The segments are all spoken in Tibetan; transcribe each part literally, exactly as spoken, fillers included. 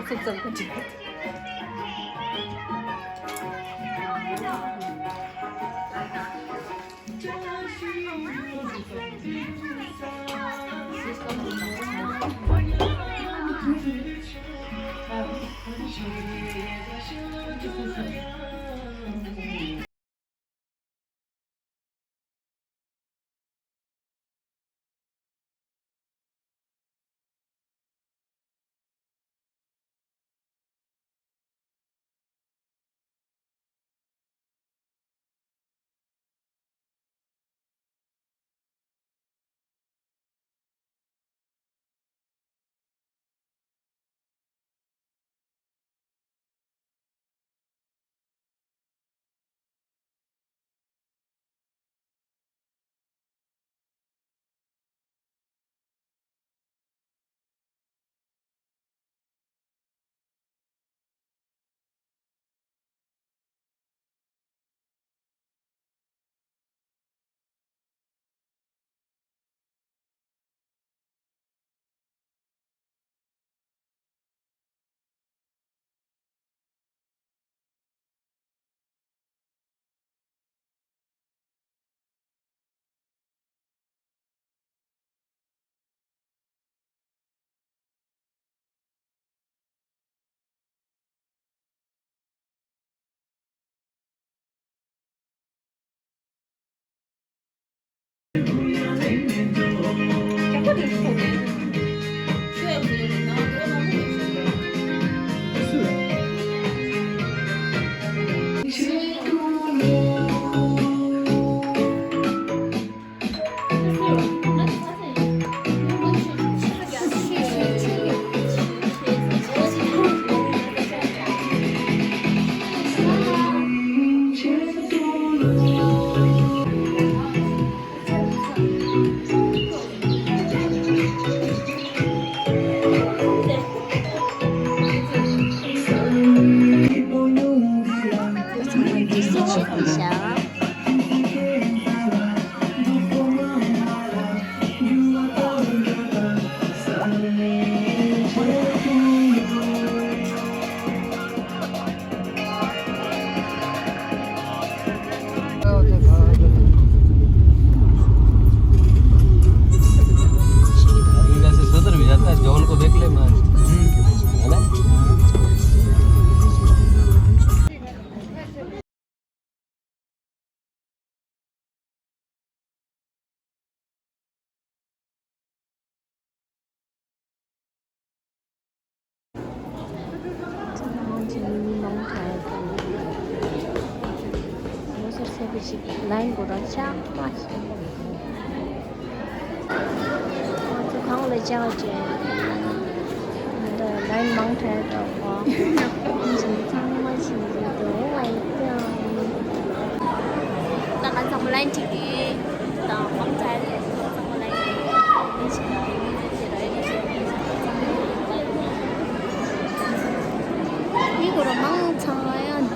ཚུགས་ཙམ་གྱི་འགྲིག་ལའིན་གོ་ར་ཆག་མ་ཤེས། ང་ཚོ་གང་ལ་བཅར་བྱས། འདི་ལའིན་མང་དྲགས་འདུག་གོ། ཚང་མ་ཕྱིན་འདུག་ཨོ་མའི་གོཌ། ད་ང་ཚང་མ་ལའིན་ཁྲིད་དེ་དང་མང་དྲགས་རེད། ང་ཚང་མ་ལའིན་ཁྲིད་དེ་ཕྱིན་འདུག་མི་གོ་ར་མང་ཚང་མ་ཡང་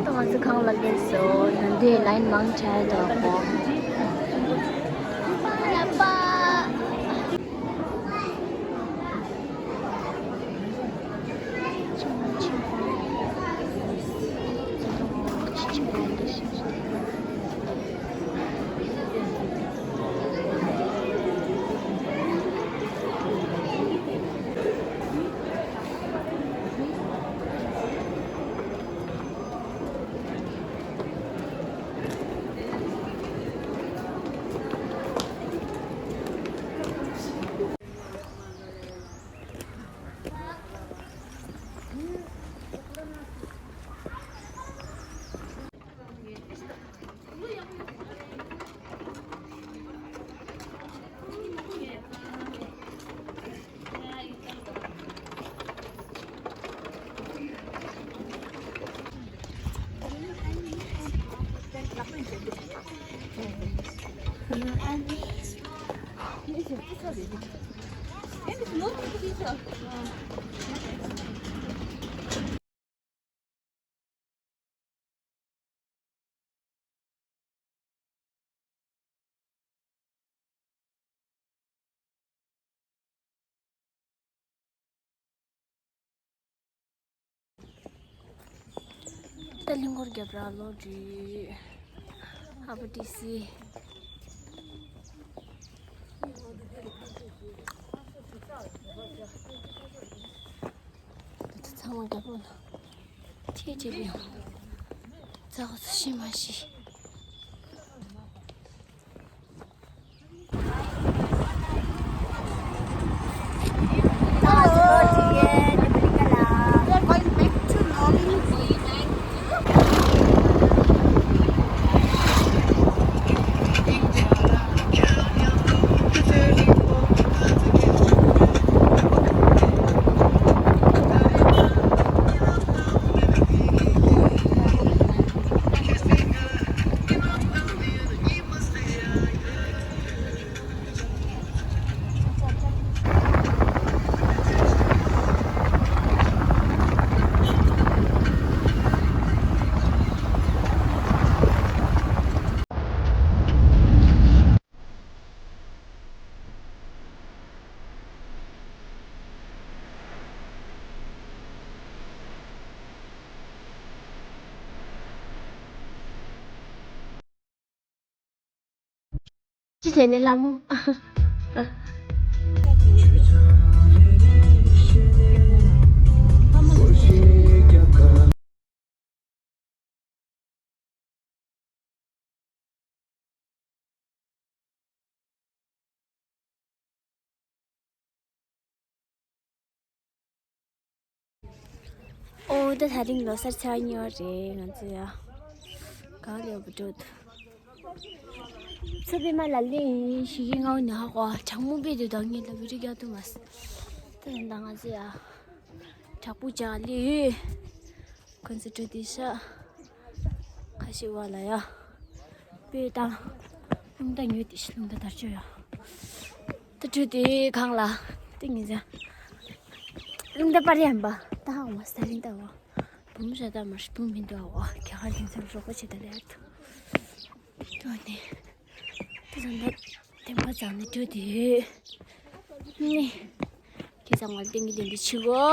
འདུག་ང་ཚོ་ཁང་ལ་སླེབས་སོང་། ད་འདི་ལའིན་མང་དྲགས་འདུག་གོ། ད་གླིང་སྐོར་རྒྱབ་ར་ལོ་དྲི། ཨ་ཕ་ཏི་སི། ད་ཚང་མ་རྒྱབ་ལོ་ལ། ཐེ་ཅེ་ལེ། ཚ་བ་ཚ་ཤི་མ་ཤི། ཅི་བྱས་ནས་ལ་མོ། ཨོ་ད་དེ་རིང་ལོ་གསར་ཚར་ཉོ་རེད་ང་ཚོ་ཡ། ག་ལེ་བུ་ཏྲོད། ཚུ་པེ་མ་ལ་ལེ་ཞིག་གི་ངའོ་ནི་ཧ་གོ་གྲང་མོ་པེ་དུ་དང་ངེད་ལ་བི་རི་རྒྱ་དུ་མ་སི། ད་ད་ང་ཚོ་ཡ། དྲག་པོ་ཅག་ལེ། ཁོ་ཚོ་ཏྲོད་དེ་ཤ། ཁ་ཤི་བ་ལ་ཡ། པེ་ད། རླུང་རྟ་ཉོས་ཏེ་ཤི་རླུང་རྟ་དར་ཆོ་ཡ། ད་ཏྲོད་དེ་གང་ལ། ཏི་ངི་ཟ། རླུང་རྟ་པར་ཡན་པ། ད་ཧང་བ་ས་རིན་ད་བ། བུམ་ཤ་ད་མར་བུམ་མིན་ད་བ། ཁྱ་ཧ་རིན་ཚ་རོགས་པ་ཆེ་ད་ལེ་ཡ། ཏོ་ནི། ཏི་ཟ་ད། དེ་མ་ཙང་ནི་ཏྲོད་དེ་ཡོད། ནི། ཁྱེད་ཚང་མ་ལ་ཏིང་ངེ་འཛིན་གྱི་ཆི་གོ།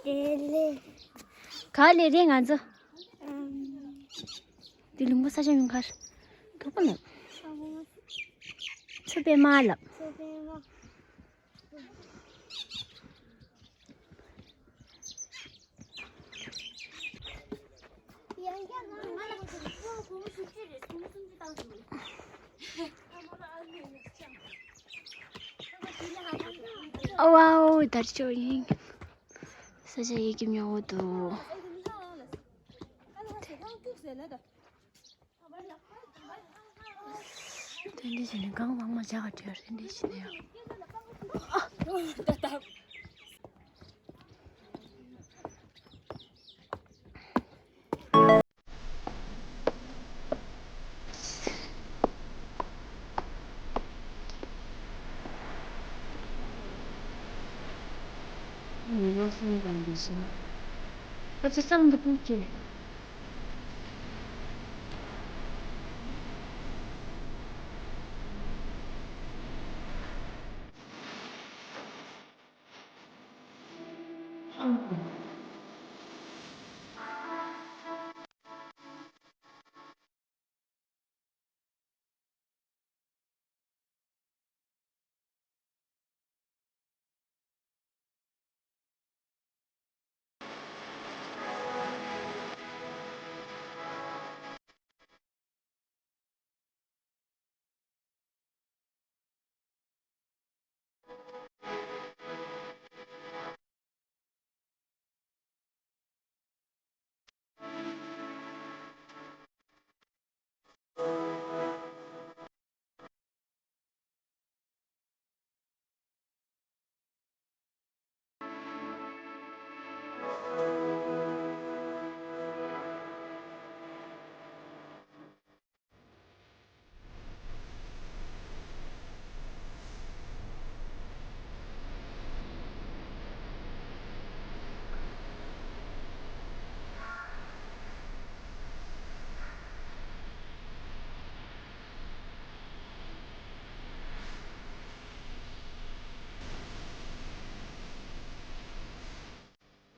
དེ་ལེ། ག་ལེ་རེད་ང་ཚོ། དེ་ལུང་པ་ས་ཆ་ཡོང་ཁར། ཐོག་པ་ལབ། ཚུ་པེ་མ་ལབ། ཨ་ཝའོ་དར་ལྕོག་ཡིན། ས་ཆ་ཡི་གེ་མྱོང་བོ་འདུག་དེ་འདྲ་བྱས་ནས་གང་མང་མང་བྱ་ག་བྲལ་དེ་འདྲ་བྱས་ནས་ཡང་།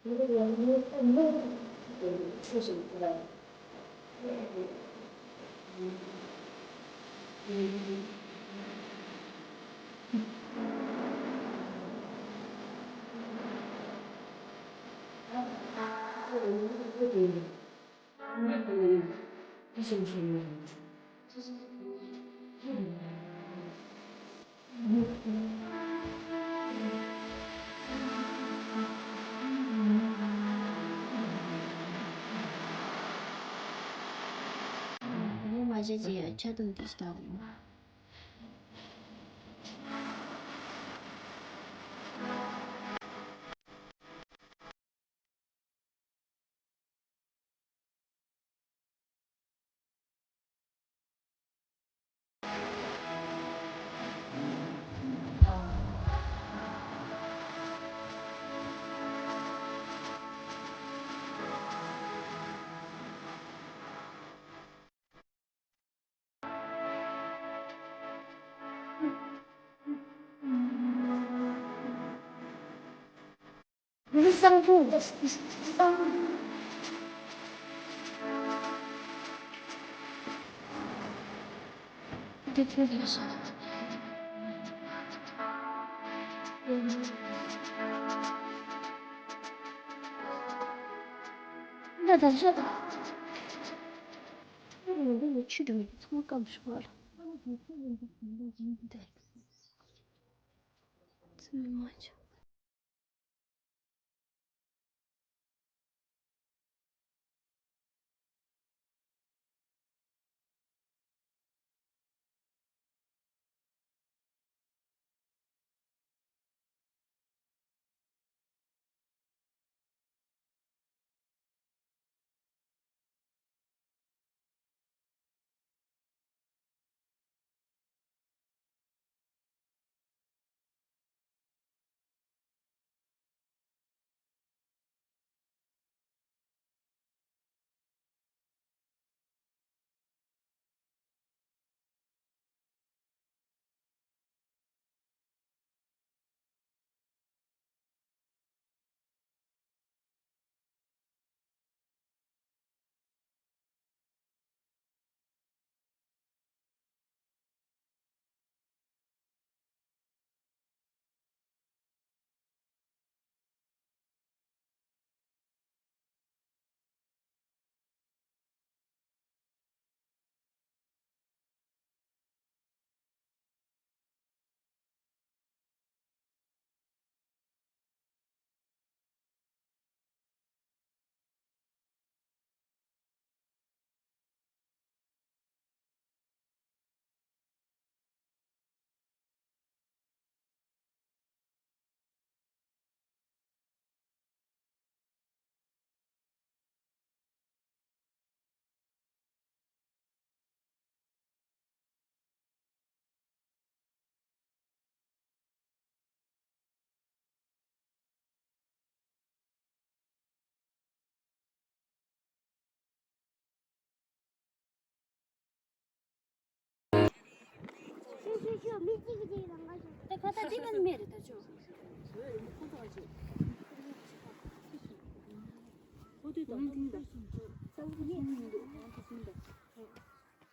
ངས་མ་བྱས་ཀྱི་ཆ་དུང་དེ་ཞིག་དང་།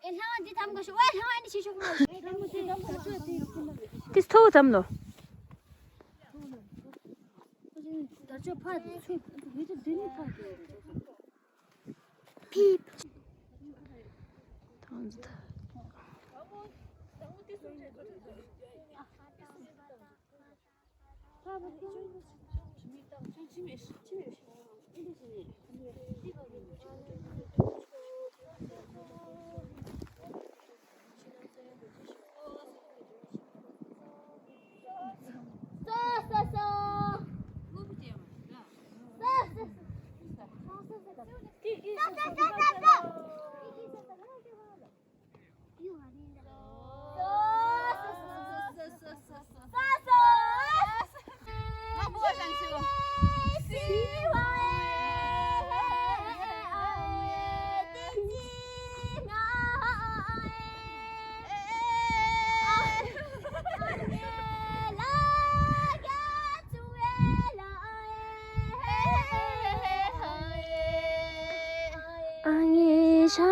ཨེ་ལྷ་འདི་དམ་ག་ཤོག་ཨེ་ལྷ་འདི་ཆེ་ཤོག་དེ་ཐོ་བ་དམ་ལོ། ཕིབ། ཡ་ཡ་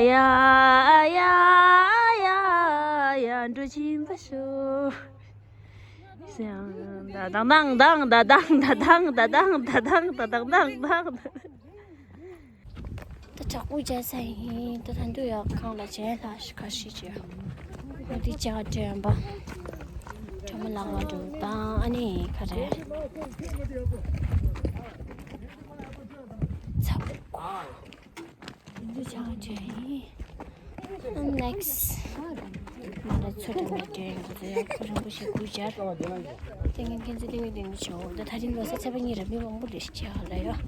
ཡ་ཡ་ཡ་འགྲོ་བཞིན་པ་ཤོ། ད་དང་དང་དང་ད་དང་ད་དང་ད་དང་ད་དང་ད་དང་ད་དང་ད་དང་། ད་དྲག་པོ་བྱས་ས་ཡིན། ད་ད་འདུག་ཡག་ཁང་ལ་བྱས་ལ་ཤི་ཁ་ཤི་བྱས། འདི་ཅག་དྲན་པ། དྲ་མ་ལག་མ་འགྲོ་དང་ཨ་ནི་ག་རེ། ཚ་པོ། འདི་ཅག་དྲན་ཡིན། Next. ང་ལ་ཚོད་དྲན་པའི་དྲན་ཡོད་ཚོད་ཡག་ཁོ་རང་པོ་ཞིག་གུས་བཅར། ཏེ་ངན་ཁན་ཚོད་ཏེ་ངན་ཏེ་ངན་ཆོ། ད་ད་རིང་ལོ་གསར་ཚེས་པ་གཉིས་ར་མི་མང་པོ་ལས་ཤི་ཆེ་ཧ་ལ་ཡོད།